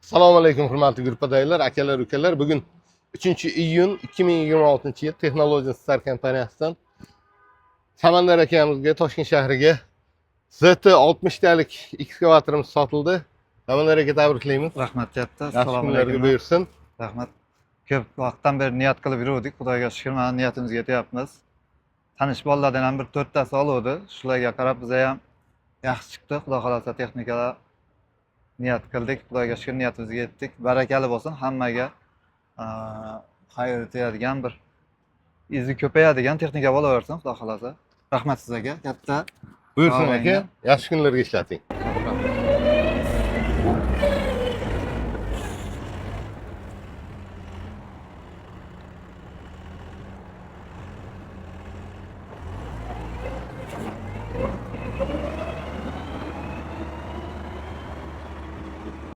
Assalomu alaykum, hurmatli gruppadagilar, akalar, ukalar. Bugun 3 iyun 2026 yil Texnologiya Star kompaniyasidan Samandar akamizga, Toshkent shahriga ZT 60 talik ekskavatorimiz sotildi. Samandar aka, tabriklaymiz. Rahmat katta. Yaxshi Assalomu kunlarga alaykum. buyursin. Rahmat. Ko'p vaqtdan beri niyat qilib yuruvdik. Xudoga shukur, mana niyatimizga yetyapmiz. Tanish bolalardan ham bir to'rttasi oluvdi. Shularga qarab biza ham yaxshi chiqdi. Xudo xohlasa, texnikalar niyat qildik. Xudoga shukur, niyatimizga yetdik. Barakali bo'lsin hammaga. Xayr tegadigan, bir izi ko'payadigan texnika bo'laversin, Xudo xohlasa. Rahmat sizlarga katta. Buyursin Sog' aka, bo'ling. Yaxshi kunlarga ishlating.